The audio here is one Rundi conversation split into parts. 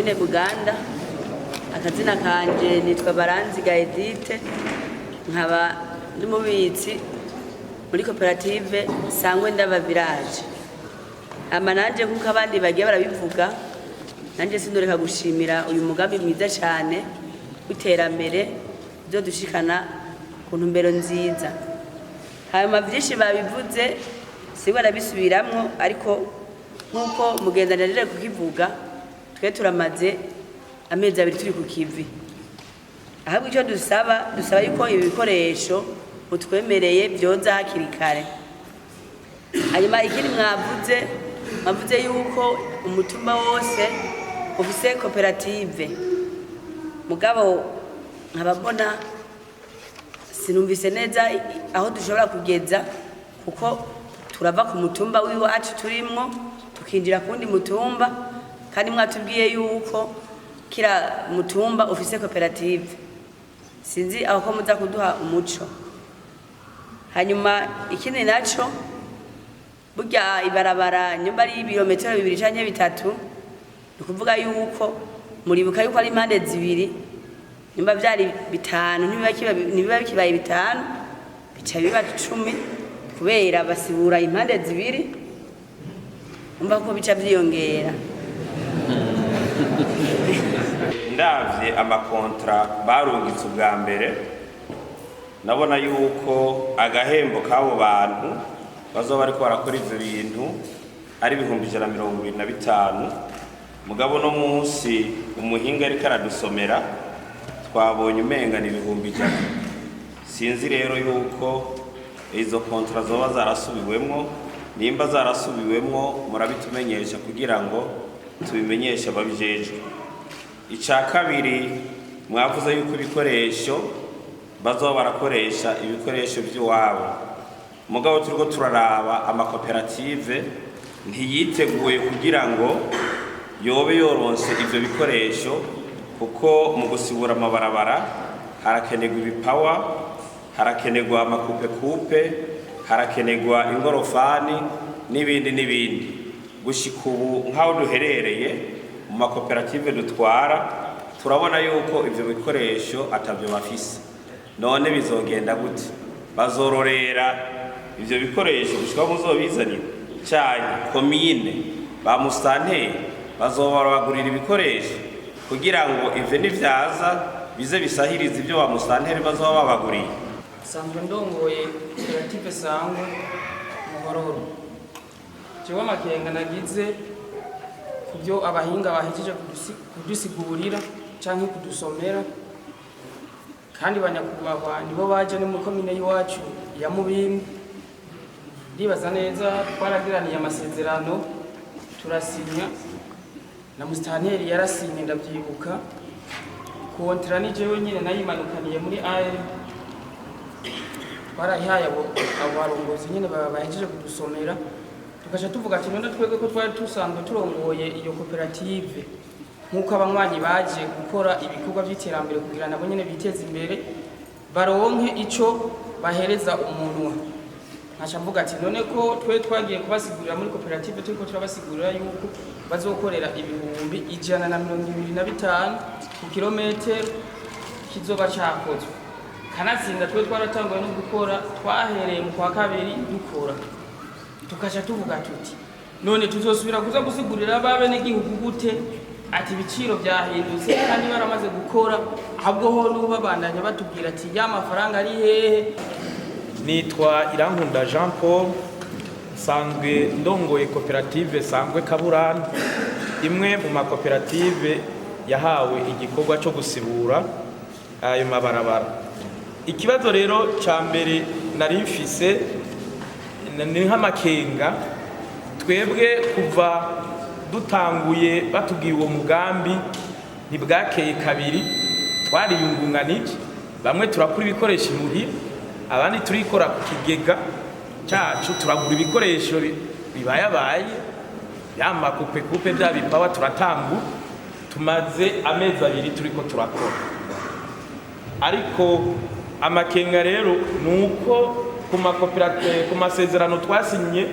Komine Buganda. Akazina kanje nitwa Baranziga Edite, nkaba ndi mubitsi muri koperative Sangwe Ndava Village. Hama nanje, nk'uko abandi bagiye barabivuga, nanje sindoreka gushimira uyu mugambi mwiza cyane w'iterambere uzodushikana ku ntumbero nziza. Hanyuma vyinshi babivuze, sibwo arabisubiramwo, ariko nk'uko mugenzi aje kukivuga, twe turamaze amezi 2 turi ku kivi. Ahubwo icyo dusaba, dusaba yuko ibi bikoresho mutwemereye byoza hakiri kare. Hanyuma ikindi mwavuze yuko umutumba wose ufise koperative, mugabo nkaba mbona sinumvise neza aho dushobora kugeza, kuko turava ku mutumba w'iwacu turimwo tukinjira ku wundi mutumba, kandi mwatubwiye yuko kira mutumba ufise koperative. Sinzi aho ko muza kuduha umuco. Hanyuma ikindi naco, burya ibarabara nyumba ari ibirometero 2 canke 3, ni ukuvuga yuko muribuka yuko ari impande zibiri. Nimba vyari 5, ntibiba bikibaye 5, bica biba 10, kubera basibura impande zibiri. Umva ko bica vyiyongera. Ndavye amakontra barungitse ubwa mbere, nabona yuko agahembo k'abo bantu bazoba bariko barakora ivyo bintu ari 125,000. Mugabo no munsi umuhinga ariko aradusomera, twabonye umenga ni 100,000. Sinzi rero yuko izo kontra zoba zarasubiwemwo. Nimba zarasubiwemwo, murabitumenyesha kugira ngo tubimenyeshe ababijejwe. Icya kabiri, mwavuze yuko ibikoresho bazoba barakoresha ibikoresho by'iwabo, mugabo turiko turaraba amakoperative ntiyiteguye kugira ngo yobe yoronse ivyo bikoresho, kuko mu gusibura amabarabara harakenerwa ibipawa, harakenerwa amakupekupe, harakenerwa ingorofani n'ibindi n'ibindi. Gushika ubu, nk'aho duherereye mu makoperative dutwara, turabona yuko ivyo bikoresho atavyo bafise. None bizogenda gute? Bazororera ivyo bikoresho gushika aho muzobizanira, canke komine ba musitanteri bazoba babagurira ibikoresho kugira ngo ivyo nivyaza bize bisahirize ibyo ba musitanteri bazoba babaguriye? Nsanzwe ndongoye koperative Sangwe Muhororo. Jewe amakenga nagize ku byo abahinga bahejeje kudusigurira canke kudusomera, kandi banyakubahwa nibo baje no muri komine y'iwacu ya Mubimbi, ndibaza neza twaragiraniye amasezerano, turasinya, na musitanteri yarasinye, ndavyibuka. Kontra ni jewe nyene nayimanukaniye muri AR, twarayihaye abo barongozi nyene bahejeje kudusomera. Tugaca tuvuga ati: "None twebwe ko twari dusanzwe turongoye iyo koperative, nk'uko abanywanyi baje gukora ibikorwa by'iterambere kugira nabo nyene biteze imbere, baronke ico bahereza umunwa." Nkaca mvuga ati: "None ko twe twagiye kubasigurira muri koperative, turiko turabasigurira yuko bazokorera 125,000 ku kilometero kizoba cakozwe, kanatsinda twe twaratanguye no gukora, twahereye mu kwa kabiri dukora." Tukaca tuvuga tuti: "None tuzosubira kuza gusigurira abenegihugu gute ati ibiciro byahindutse kandi baramaze gukora?" Ahubwo ho n'ubu babandanya batubwira ati: "Ya mafaranga ari hehe?" Nitwa Irankunda Jean Paul, nsanzwe ndongoye koperative Sangwe Kaburani, imwe mu makoperative yahawe igikorwa cyo gusibura ayo mabarabara. Ikibazo rero cya mbere nari mfise ni nk'amakenga. Twebwe kuva dutanguye batubwiye uwo mugambi, ntibwakeye kabiri twariyungunganije. Bamwe turakura ibikoresho imuhira, abandi turikora ku kigega cyacu, turagura ibikoresho bibayabaye, ya makupekupe, bya bipawa, turatangura. Tumaze amezi 2 turiko turakora, ariko amakenga rero ni uko ku makoperative, ku masezerano twasinye,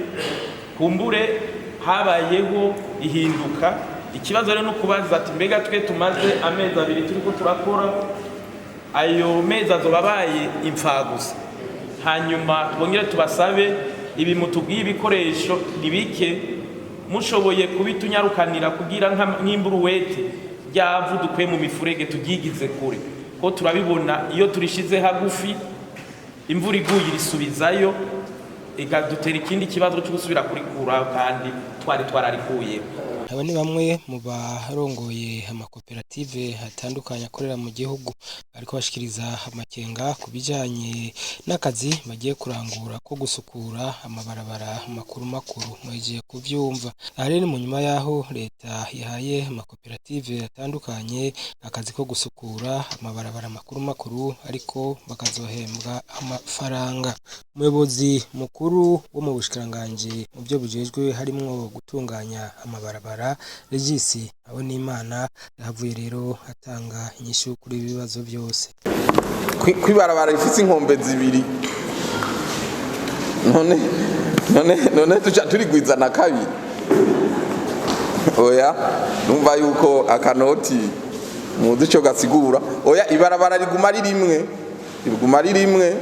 kumbure habayeho ihinduka. Ikibazo rero no kubaza ati: mbega twe tumaze amezi 2 turiko turakora, ayo mezi azoba abaye imfagusa? Hanyuma twongere tubasabe ibi mutubwiye, ibikoresho ni bike, mushoboye kubitunyarukanira kugira nk'imburuwete ryavu dukuye mu mifurege turyigize kure, ko turabibona iyo turishize hagufi, imvura iguye irisubizayo, ikadutera ikindi kibazo cyo gusubira kurikuraho kandi twari twararikuye. Aba ni bamwe mu barongoye amakoperative atandukanye akorera mu gihugu, bariko bashikiriza amakenga ku bijanye n'akazi bagiye kurangura ko gusukura amabarabara makuru makuru. Muhejeje kuvyumva. Aha rero ni mu nyuma y'aho leta ihaye amakoperative atandukanye akazi ko gusukura amabarabara makuru makuru, ariko bakazohembwa amafaranga. Umuyobozi mukuru wo mu bushikiranganji mu byo bujejwe harimwo gutunganya amabarabara, Regis Habonimana, yahavuye rero atanga inyishu kuri ibi bibazo byose. Kwibarabara rifise inkombe zibiri, none tuca turigwiza na kabiri? Oya, numva yuko akanoti muzi ico gasigura. Oya, ibarabara riguma ari rimwe, riguma ari rimwe,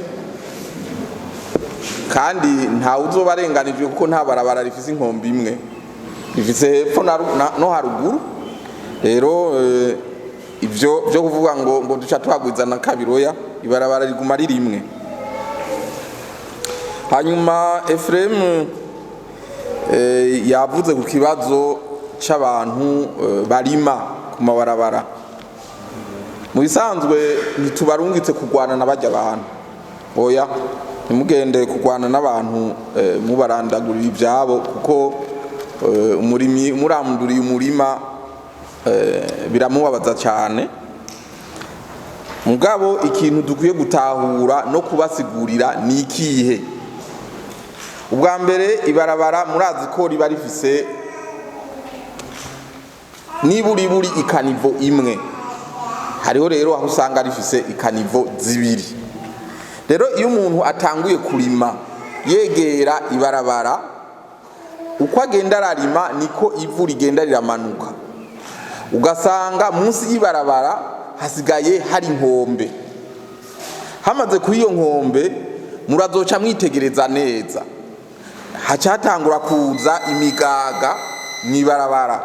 kandi ntawe uzoba arenganijwe, kuko nta barabara rifise inkombe imwe, rifise hepfo no haruguru. Rero ivyo byo kuvuga ngo duca tuhagwiza na kabiri, oya, ibarabara riguma ari rimwe. Hanyuma Ephraim yavuze ku kibazo c'abantu barima ku mabarabara. Mu bisanzwe ntitubarungitse kurwana na barya abantu, oya, ntimugende kurwana n'abantu mubarandagurira ivyabo, kuko umurimyi muranduriye umurima biramubabaza cyane. Mugabo ikintu dukwiye gutahura no kubasigurira ni ikihe? Ubwa mbere, ibarabara murazi ko riba rifise niburiburi i caniveau imwe. Hariho rero aho usanga rifise i caniveau zibiri. Rero iyo umuntu atanguye kurima yegera ibarabara, uko agenda ararima niko ivu rigenda riramanuka, ugasanga munsi y'ibarabara hasigaye hari inkombe. Hamaze kuri iyo nkombe, murazoca mwitegereza neza, haca hatangura kuza imigaga mw'ibarabara.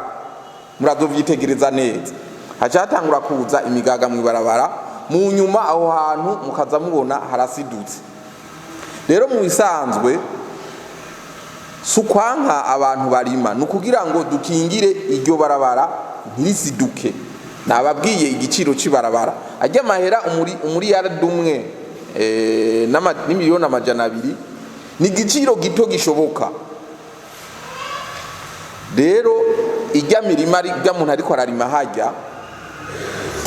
Murazovyitegereza neza, haca hatangura kuza imigaga mw'ibarabara. Mu nyuma aho hantu mukaza mubona harasidutse. Rero mu bisanzwe si ukwanka abantu barima, ni ukugira ngo dukingire iryo barabara ntirisiduke. Nababwiye igiciro cy'ibarabara, ajya amahera umuriyaridi umwe n'200 millions, ni igiciro gito gishoboka. Rero ijya mirima, ijya muntu ariko ararima hajya,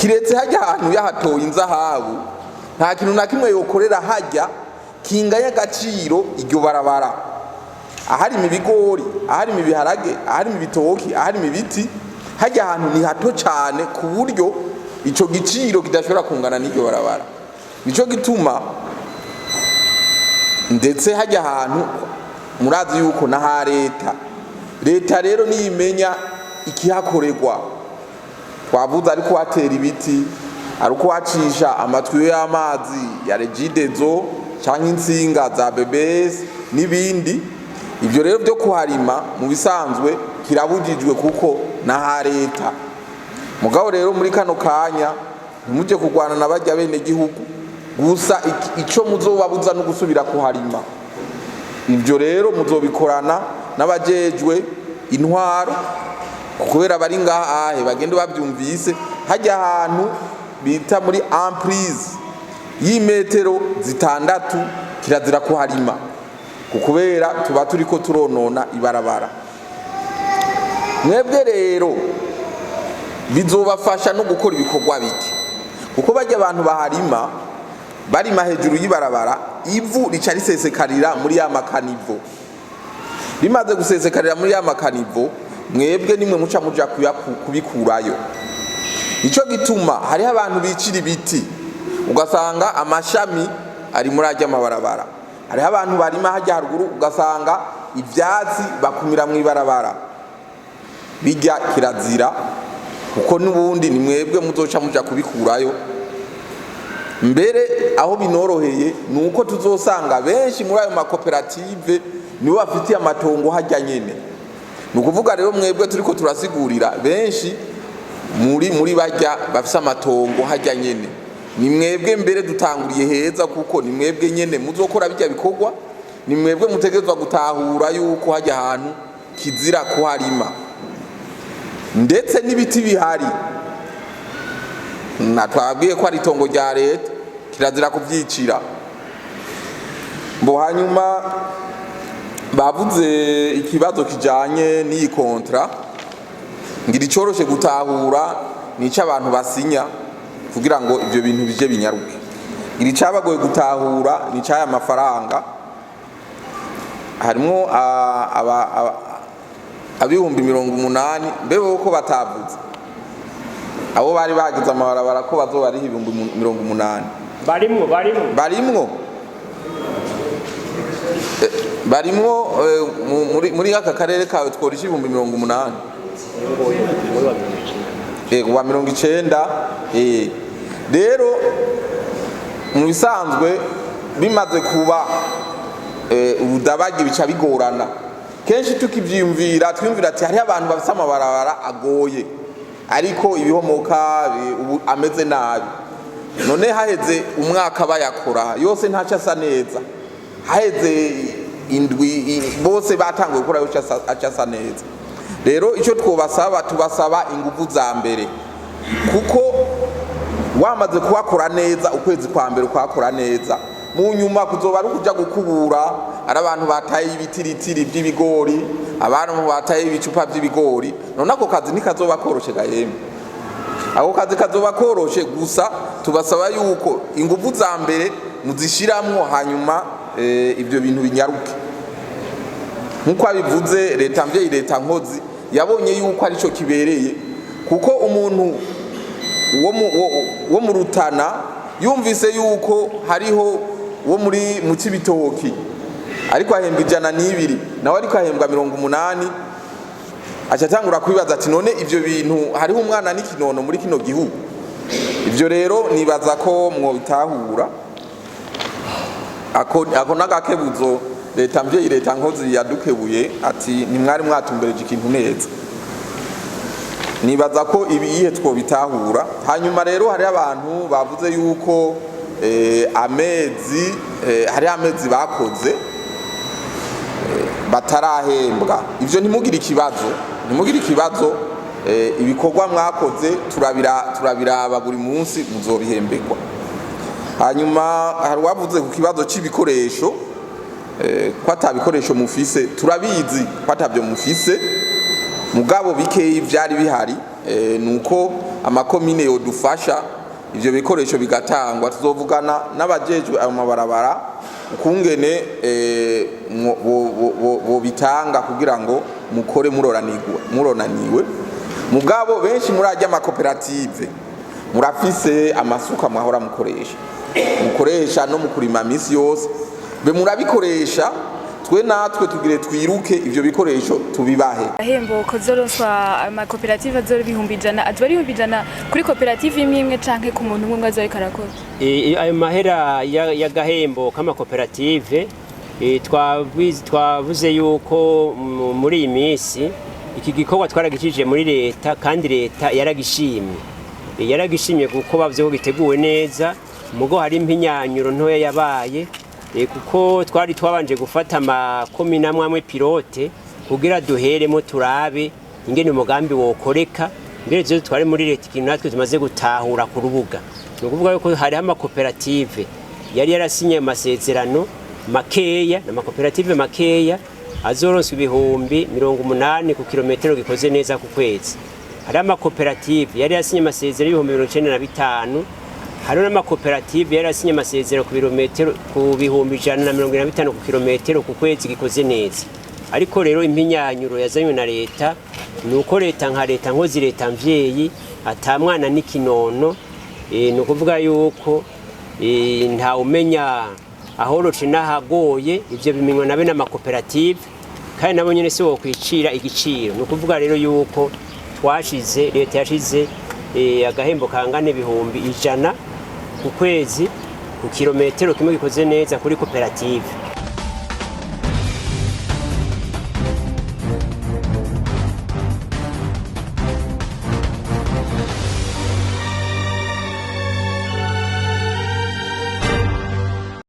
kiretse hajya ahantu yahatoye inzahabu, nta kintu na kimwe yokorera hajya kinganya agaciro iryo barabara. Aharima ibigori, aharima ibiharage, aharima ibitoki, aharima ibiti, hajya ahantu ni hato cyane ku buryo ico giciro kidashobora kungana n'iryo barabara. Nico gituma ndetse hajya ahantu murazi yuko n'aha leta. Leta rero niyimenya ikihakorerwa, twavuze, ariko hatera ibiti, ari uko hacisha amatiyo y'amazi ya Regideso cyangwa insinga za BBS n'ibindi. Ibyo rero byo kuharima mu bisanzwe kirabujijwe kuko n'aha leta. Mugabo rero muri kano kanya ntimujye kurwana na bajya bene gihugu gusa, ico muzobabuza no gusubira kuharima. Ibyo rero muzobikorana n'abajejwe intwaro, kubera bari ngaha ahe bagende babyumvise. Hajya ahantu bita muri emprise y'imetero 6, kirazira kuharima, kubera tuba turiko turonona ibarabara. Mwebwe rero bizobafasha no gukora ibikorwa bike, kuko bajya abantu baharima, barima hejuru y'ibarabara, ivu rica risesekarira muri ya ma caniveaux. Rimaze gusesekarira muri ya ma caniveaux, mwebwe nimwe muca muja kubikurayo. Nico gituma hariho abantu bicira ibiti, ugasanga amashami ari muri ajya amabarabara. Hariho abantu barima hajya haruguru, ugasanga ivyatsi bakumira mu ibarabara. Bijya kirazira, kuko n'ubundi ni mwebwe muzoca muja kubikurayo. Mbere aho binoroheye ni uko tuzosanga benshi muri ayo makoperative nibo bafitiye amatongo hajya nyene. Ni ukuvuga rero mwebwe turiko turasigurira, benshi muri bajya bafise amatongo hajya nyene, ni mwebwe mbere dutanguriye heza, kuko ni mwebwe nyene muzokora bijya bikorwa, ni mwebwe mutegerezwa gutahura yuko hajya ahantu kizira kuharima, ndetse n'ibiti bihari na twabwiye ko ari itongo rya leta, kirazira kuvyicira. Mbo hanyuma bavuze ikibazo kijanye n'iyi contrat. Ngira icoroshe gutahura nico abantu basinya kugira ngo ivyo bintu bije binyaruke. Ngira icabagoye gutahura ni c'aya mafaranga, harimwo abihumbi 80. Mbe bo ko batavuze abo bari bagize amabarabara ko bazobariha 80,000? Barimwo, barimwo. Barimwo. Barimwo muri aka karere kawe tworisha 80,000, wa 90. Rero mu bisanzwe bimaze kuba ubudabagi bica bigorana. Kenshi tukivyiyumvira, twiyumvira ati hariho abantu bafise amabarabara agoye, ariko ibihomoka ubu ameze nabi. None haheze umwaka bayakora yose ntaco asa neza, haheze indwi bose batanguye gukora yose aca asa neza. Rero icyo twobasaba, tubasaba inguvu za mbere, kuko wamaze kuhakora neza ukwezi kwa mbere ukahakora neza, mu nyuma kuzoba ari ukuja gukubura. Ari abantu bataye ibitiritiri by'ibigori, abantu bataye ibicupa by'ibigori. None ako kazi ntikazoba koroshe ga yemwe? Ako kazi kazoba koroshe, gusa tubasaba yuko inguvu za mbere muzishiramwo, hanyuma ibyo bintu binyaruke. Nk'uko abivuze, leta mvyeyi, leta nkozi, yabonye yuko arico kibereye, kuko umuntu wo mu Rutana yumvise yuko hariho wo muri mu Cibitoki ariko ahembwa 102, nawe ariko ahembwa 80, aca atangura kwibaza ati: "None ivyo bintu, hariho umwana n'ikinono muri kino gihugu?" Ivyo rero nibaza ko mwobitahura. Ako n'agakebuzo leta mvyeyi, leta nkozi yadukebuye ati: "Ntimwari mwatumbereje ikintu neza." Nibaza ko ibi ihe twobitahura. Hanyuma rero hariho abantu bavuze yuko amezi hariho amezi bakoze batarahembwa. Ivyo ntimugire ikibazo, ntimugire ikibazo. Ibikorwa mwakoze turabiraba buri munsi, muzobihembekwa. Hanyuma hari uwavuze ku kibazo c'ibikoresho, ko ata bikoresho mufise. Turabizi ko atabyo mufise, mugabo bikeyi vyari bihari, nuko amakomine yodufasha ivyo bikoresho bigatangwa. Tuzovugana n'abajejwe ayo mabarabara ukungene bobitanga kugira ngo mukore muroranirwe, muronaniwe. Mugabo benshi muri arya amakoperative murafise amasuka mwahora mukoresha no mu kurima misi yose, be murabikoresha. Twe natwe tugire twiruke ivyo bikoresho tubibahe. Ahembo kozoronswa amakoperative azora 100,000, azoba ari 100,000 kuri koperative imwe imwe canke ku muntu umwe umwe azoba ariko arakora? Ayo mahera y'agahembo k'amakoperative, twavuze yuko muri iyi minsi iki gikorwa twaragishije muri leta, kandi leta yaragishimye. Yaragishimye kuko bavuze ko giteguwe neza. Mugo hari impinyanyuro ntoya yabaye, kuko twari twabanje gufata amakomine amwe amwe pilote kugira duheremo turabe ingene umugambi wokoreka. Mbere zo twari muri leta, ikintu natwe tumaze gutahura ku rubuga ni ukuvuga yuko hariho amakoperative yari yarasinye amasezerano makeya, n'amakoperative makeya azoronswa 80,000 ku kilometero gikoze neza ku kwezi. Hariho amakoperative yari yarasinye amasezerano y'95,000, hariho n'amakoperative yari yarasinye amasezerano ku birometero ku 145,000 ku kilometero ku kwezi gikoze neza. Ariko rero impinyanyuro yazanywe na leta ni uko leta nka leta nkozi, leta mvyeyi, ata mwana n'ikinono. Ni ukuvuga yuko nta umenya ahoroshe n'ahagoye, ivyo bimenywa nabe n'amakoperative. Kandi nabo nyene si wokwicira igiciro. Ni ukuvuga rero yuko twashize, leta yashize agahembo kangana 100,000 ku kwezi ku kilometero kimwe gikoze neza kuri koperative.